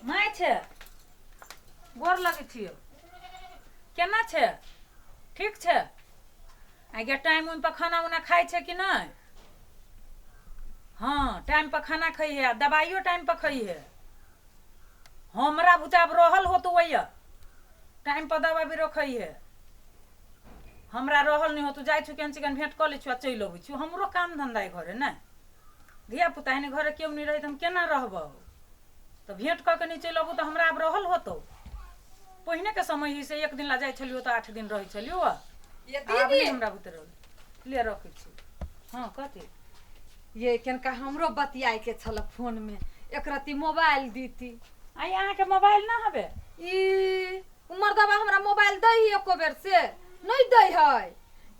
माय छै, गोर लगै छियौ। केना छै? ठीक छै? आइ टाइम उम पर खाना उना खाइ छै कि नहि? हँ, टाइम पर खाना खइहे आ दबाइयो टाइम पर खइहे। हमरा बुते आब रहल होतो ओइया टाइम पर दबाइ बिरो खइहे। हमरा रहल नहि होतो, जाइ छी केहन चिकन भेंट कऽ लै छी आ चलि अबै छी। हमरो काम धन्धा अइ घरे ने, धिया पुता एहने घरे केओ नहि रहै तऽ हम केना रहबौ? तऽ भेंट कऽ के नहि चलि अबू तऽ हमरा आब रहल होतौ? पहिनेके समय हइ से एक दिन ला जाइ छलियौ तऽ 8 दिन रहै छलियौ। ये आब नहि दीदी हमरा बुते रहल। ले रखै छी। हँ, कथी? ये कनका हमरो बतियाए के छल फोन में, एक रत्ती मोबाइल दीती। आइ अहाँके मोबाइल ना हबे? ई मर्दबा हमरा मोबाइल दै है एको बेर से नहीं दै है।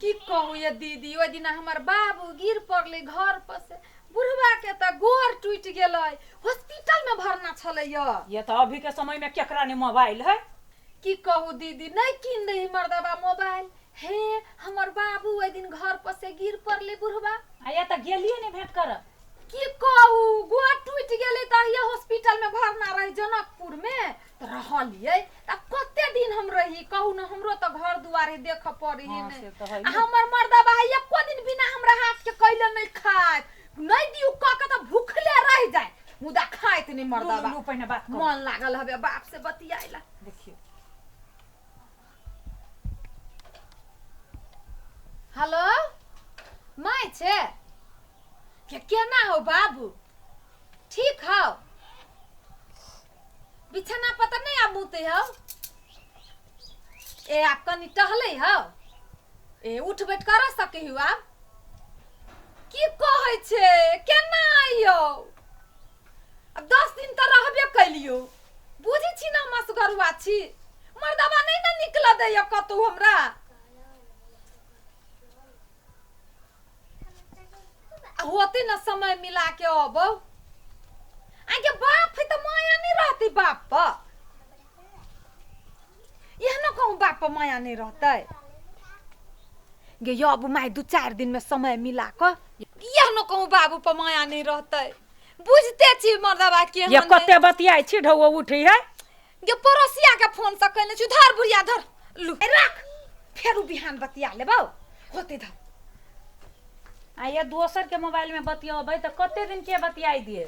की कहू ये दीदी, ओहि दिना हमर बाबू गिर पड़लै घर पर से, बुढ़वा के तऽ गोर टूटि गेलै, हॉस्पिटल में भरना छलै। ये तऽ अभी के समय में केकरा ने मोबाइल है। की कहू दीदी, नहीं कीन दे मर्दबा मोबाइल। हे हमर बाबू ओहि दिन घर पर से गिर पड़लै बुढ़वा। आ ये तऽ गेलियै ने भेंट करऽ? की कहू, गोर टूटि गेलै तऽ ये हॉस्पिटल में भरना रहे जनकपुर में, तऽ रहलियै। तऽ कते दिन हम रही कहू ने, हमरो तऽ घर दुआरे देखऽ पड़ै है हँ, ने। से तऽ है। आ हमर मर्दबा है एको दिन बिना हमरा हाथ के कैले नहीं खाइत। नहीं दियौ कऽ के तऽ भूखले रहि जाय, मुदा खाइत नहीं लू, मर्दबा। लू, पहिने बात करू। मन लागल हबे बाप से बतियाइला। देखियौ। हेलो, माय छै के? केना हो बाबू, ठीक हो? बिछाना पर तऽ नहि आब मुतै हौ? ए आब कनि टहलै हौ? ए उठ बैठ कर सकै हौ आब? की कहै छै, केना अइयौ? आब 10 दिन तऽ रहबे कैलियौ। बुझै छी ने हम असगरुआ छी, मर्दबा नहि ने निकलऽ दैया कतहु हमरा। आ होतै ने समय मिला के अबौ। आगे बाप है तऽ माया नहि रहतै बाप पर? एहनो कहूँ बाप पर माया नहि रहतै? गे यौ अबू माय, 2-4 दिन में समय मिला कऽ। एहनो कहूँ बाबू पर माया नहि रहतै? बुझते छी मर्दबा के। ये कते बतियाइ छी, ढौआ उठै है। गे पड़ोसिया के फोन से कहने छी। धर बुढ़िया धर, लू राख, फेरू बिहान बतिया लेबौ, होते धर। आ ये दोसर के मोबाइल में बतियेबै तऽ कते दिन के बतियाइ दिए?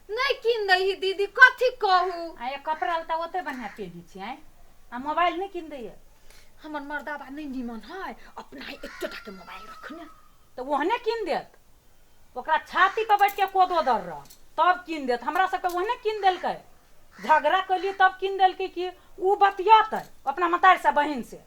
नहीं कीन दही दीदी, कथी कहू। आ ये कपड़ा लत्ता ओते बढ़िया पेन्है छी आँय, आ मोबाइल नहि कीन दैए? हमर मर्दाबा नहीं निमन है, अपना ही एकोटा के मोबाइल रखने। तऽ ओहने कीन देत? ओकरा छाती पर बैठ के कोदो दर रह तब कीन देत। हमरा सबके ओहने कीन देलकै, झगड़ा कैलियै तब कीन देलकै। कि उ बतियतै अपना मतारि से बहिन से,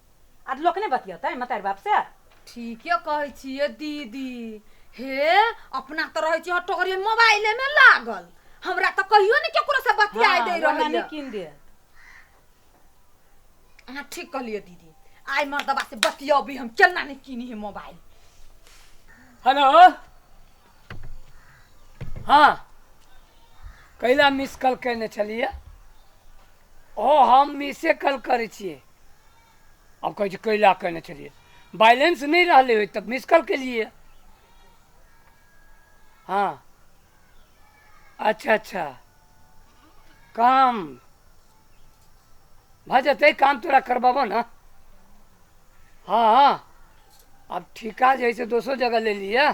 आ लोक नहि बतियतै मतारि बाप से? ठीके कहै छियै दीदी। हे अपना तऽ रहै छी हटोरे मोबाइले में लागल, हमरा तऽ कहियो ने केकरो से बतियाय हँ, दै ओना रहैया। नहि कीन देत। अहाँ ठीक कहलियै दीदी, आइ मर्दबा से बतियबी हम, केना नहि कीनी है मोबाइल। हेलो, हाँ, कैला मिस कॉल केने छलियै? ओ हम मिसे कॉल करै छियै। आब कहै छै कैला केने छलियै, बैलेंस नहि रहलै होय तऽ मिस कॉल केलियै। हाँ, अच्छा अच्छा, काम भऽ जेतै, काम तोरा करबाबऽ ने। हाँ हाँ, आब ठीका जे हइ से दोसर जगह ले लिअ,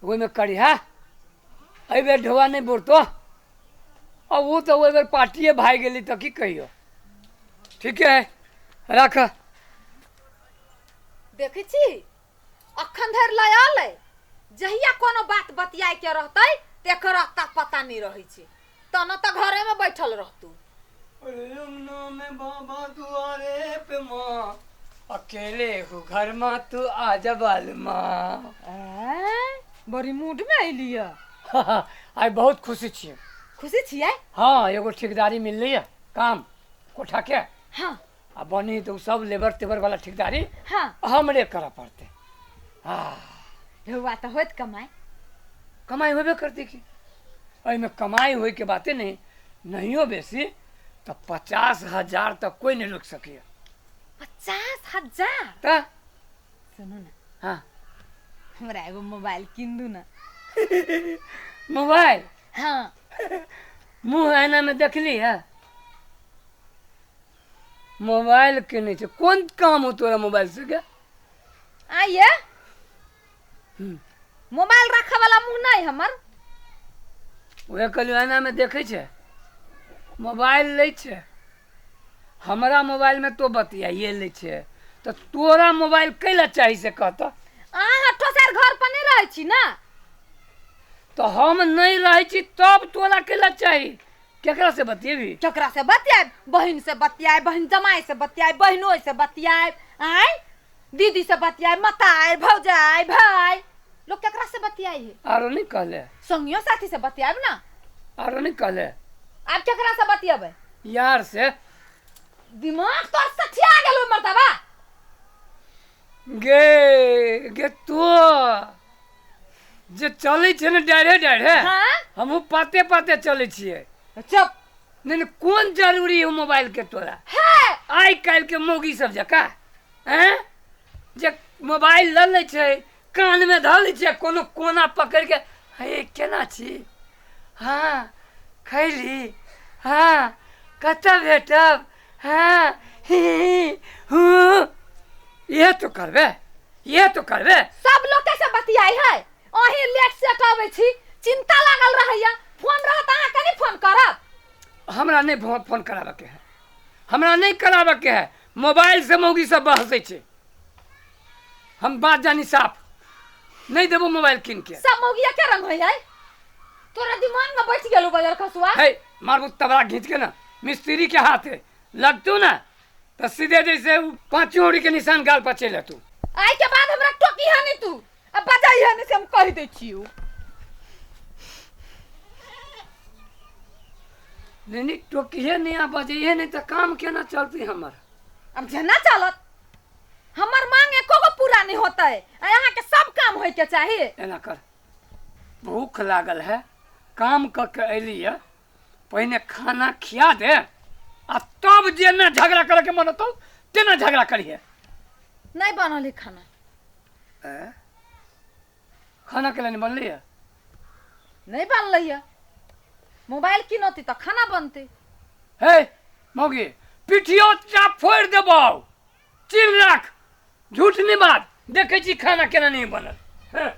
ओहिमे करिहा। एहि बेर ढोआ नहि बोरतो। आ ओ तऽ ओहि बेर पार्टिए भागि गेली तऽ की कहियो। ठीके है, राख। देखै छी अखन धरि लय अलै, जहिया कोनो बात बतियाए के रहतै तेकर अता पता नहि रहै छै, तहन तऽ घरे में बैठल रहतू। अरे अंगना में बाबा दुआरे पे माँ, अकेले हूँ घर माँ तू आजा बाल माँ। बड़ी मूड में अयलियै। आइ बहुत खुशी छियै। खुशी छियै? हाँ, एगो ठेकेदारी मिललै है काम कोठा के। हाँ। आ बनी तऽ ओ सब लेबर तेबर वाला ठेकेदारी। हाँ। हमरे करऽ पड़तै। हाँ। ढौआ तऽ होत कमाइ? कमाइ होबे करतै की, एहिमे कमाइ होइके बाते नहि। नहियो बेसी तऽ 50,000 तक कोइ नहि रोकि सकैए। 50,000? तऽ सुनू ने। हाँ। हमरा एगो मोबाइल कीन दू ने। मोबाइल? हाँ। मुँह आईना में देखली है? मोबाइल किनै छै, कोन काम हो तोरा मोबाइल से गे? आइए मोबाइल रखे वाला मुँह नहीं हमर। उहे कहलियौ एनामे देखै छै मोबाइल लै छै, हमरा मोबाइलमे तो बतियाइए लै छै, तऽ तोरा मोबाइल कैला चाही से कहतऽ? अहाँ ठोसार घर पर नहीं रहै छी ना। तऽ हम नहि रहै छी तब तोरा कैला चाही? केकरा से बतियेबी? केकरा से बतियाब? बहिन से बतियाब, बहिन जमाई से बतियाब, बहिनोई से बतियाब, आय दीदी से बतियाब, मताई भौजाई भाई, लोग केकरा से बतियाई है? आरो नहीं कहले? संगियो साथी से बतियाब ना। आरो नहीं कहले? आब केकरा से बतियाबे? यार से। दिमाग तोर सठिया गेलो मर्दबा। गे गे तो जे चलै छै ने डाढ़े डाढ़े, हाँ? हमहूँ पाते पाते चलै छियै। चुप। नहीं नहीं, कोन जरूरी है मोबाइल के तोरा? है आइ काल्हि के मौगी सब जकाँ हैं जे मोबाइल लऽ लै छै, कानमे धऽ लै छै, कोनो कोना पकड़ि के हे केना छी, हाँ खैली, हाँ कतऽ भेटब, हाँ ही हूँ, इएह तो करबे, इएह तो करबे। सब लोग कैसे बतियाई है? अहीं लेट सेट आबै छी, चिंता लागल रहैया। फोन रहत अहाँ कनी फोन करब। हमरा नहि फोन कराबऽके है, हमरा नहि कराबऽके है। मोबाइल से मौगी सब बहसै छै, हम बात जानी साफ नहि देबो मोबाइल कीन के। सब मौगिया के रंग होय है? तोरा दिमाग में बैठ गेलो बजर खसुआ। हे मारबू तबरा घींच के ना, मिस्त्री के हाथ है लगतू ना तो सीधे जैसे उ पांचों उड़ी के निशान गाल पर चलि एतू। आइ के बाद हमरा टोकी है नहीं तू, अब बजाई है नहीं से हम कहि दै छियौ। नहीं नहीं टोकिए नहीं आ बजैहे नहीं तऽ काम केना चलतै हमर? अब जेना चलत, हमर मांग एको गो पूरा नहीं होतै, आ अहाँ के सब काम होय के चाही। एना कर, भूख लागल है, काम कऽ के अयली है, पहिने खाना खिया दे आ तब जेना झगड़ा करे के मन होतौ तेना झगड़ा करिहे। नहीं बनल है खाना। ए? खाना के लिए नहीं बनली है? नहीं बनलै है। मोबाइल किनती तऽ खाना बनतै। हे मौगी, पिठियो चाप फोड़ि देबौ, चिल राख, झूठ नहीं बात, देखै छी खाना केना नहीं बनल। हैं?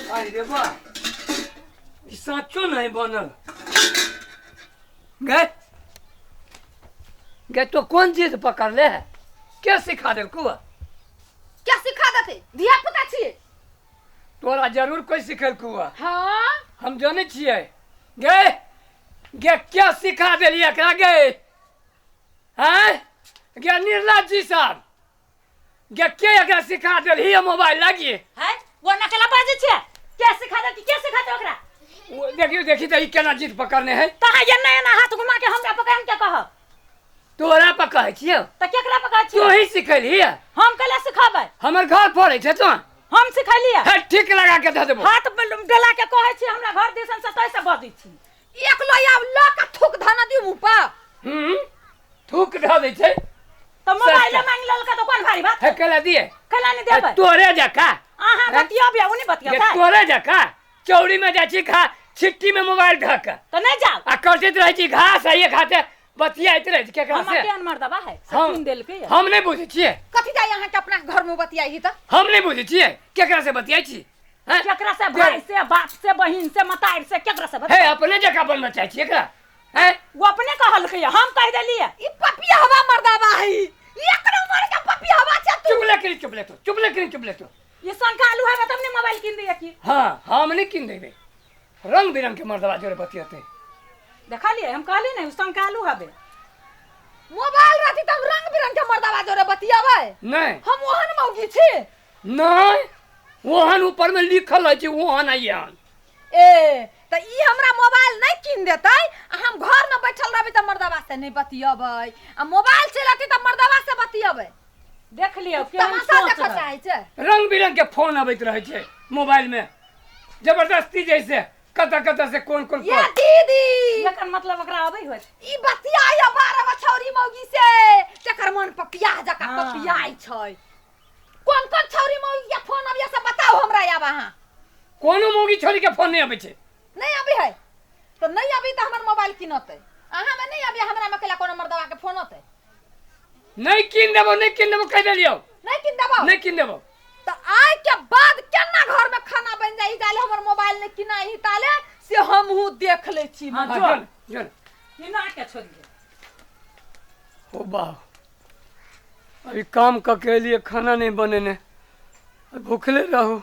अरे रे बा, ई साँचो नहीं बनल। गए गए तो कोन चीज पकड़ले है? के सिखा देलकौ? क्या सिखा देतै? धिया पुता छियै। तोरा जरूर कोई सिखेलकौ। हाँ हम जानै छियै। गे गे क्या सिखा देलियै एकरा गे? हैं गे निर्लज जी साहब, गे के एकरा सिखा देलही मोबाइल लागी? है वो नकला बाजै छै, के सिखा दे, के सिखा दे ओकरा? ओ देखियो देखी तऽ ई केना जीत पकड़ने है। तहाँ एना एना हाथ घुमा के हमरा पकड़ के कहब? तोरा पर कहै छियौ। तऽ केकरा पकड़ छियौ? तू ही सिखेलही। हम कैला सिखबै? हमर घर फोड़ै छै तो। हम सिखेलियै? हे ठीक लगा के धऽ देबो। हाथ डला के कहै छी हमरा घर दिसन से तैसे बजै छी। एक लोया लऽ के थूक धना दियौ मुँह पर। थूक धऽ दै छै। तऽ मोबाइल मांगि लेलकै तऽ कोन भारी बात? हे कैला दिए? कैला नहि देबै? तोरे जकाँ। अहाँ बतियबै ओ नहि बतियबै? तोरे जकाँ चौड़ी में जाइ छी खा, छिट्टी में मोबाइल धऽ के। तऽ नहि जाउ। आ कटैत रहै छी घास आ एक हाथे बतियाइत रहै छी केकरा हमर से। केहन मर्दबा है से हम कीन देलकै। हम नहि बुझै छियै। कथी जाइ अहाँके अपना घर में बतियाई तऽ? हम नहि बुझै छियै केकरा से बतियाइ छी। हैं? केकरा से? भाई से, बाप से, बहिन से, मतारि से, केकरा से हे बतियाइ? अपने जकाँ बनबऽ चाहै छी एकरा? हैं? ओ अपने कहलकै, हम कहि देलियै। ई पपिया हवा मर्दबा है, एक नंबर के पपिया हवा छै तू। चुप ले करी, चुप ले तू, चुप ले करी, चुप ले तू। ई शंका आलू है तब ने मोबाइल कीन दिए की? हाँ हम नहीं कीन देबै, रंग बिरंग के मर्दबा जोरे बतियेतै। देखलियै, हम कहली नहीं शंका आलू हबे। मोबाइल रहती तऽ हम रंग बिरंग के मर्दबा जोरे बतियाबै? नहीं। हम ओहन मौगी छी? नहीं, ओहन ऊपर में लिखल रहै छै ओहन आ एहन। ए तऽ ई हमरा मोबाइल नहीं कीन देतै आ हम घर में बैठल रहबै तऽ मर्दबा से नहीं बतियबै, आ मोबाइल चलती तऽ मर्दबा से बतियबै। देख लियौ केहन तमाशा सोच देखऽ रहै। चाहै छै। रंग बिरंग के फोन अबैत रहै छै मोबाइल में, जबरदस्ती जैसे कतऽ कतऽ से कोन कोन ये दीदी, एकर मतलब ओकरा अबै होत। ई बतियाइ 12 गो छौरी मौगी से, तेकर मन पपिया जकाँ पपियाइ छै। कोन कोन छौरी मौगी के फोन अबिया से बताउ हमरा। आब अहाँ कोनो मौगी छौरी के फोन नहीं अबै छै। नहीं अबै है तऽ नहीं अबै तऽ हमर मोबाइल किनतै। अहाँ में नहीं अभी हमरा में केला कोनो मर्दवा के फोन होते। नहीं कीन देबो, नहीं कीन देबो, कह देलियो। नहीं किन देबो? नहीं कीन देबो। तो आय के बाद केना घर में खाना बन जाई जाले हमर मोबाइल ने किना ही ताले से हमहू देख ले छी। हाँ, हाँ, जो। जो, जो। किना के छोड़ दे। ओ बा, अभी काम क के लिए खाना नहीं बनेने, भूखले रहो।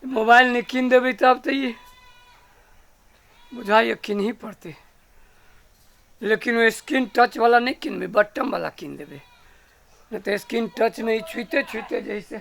मोबाइल नहीं कीन देबे तब तो ये बुझाइए किन ही पड़ते, लेकिन वो स्क्रीन टच वाला नहीं किनबे, बटन वाला किन देबे, नहीं तो स्क्रीन टच में ही छूते छूते जैसे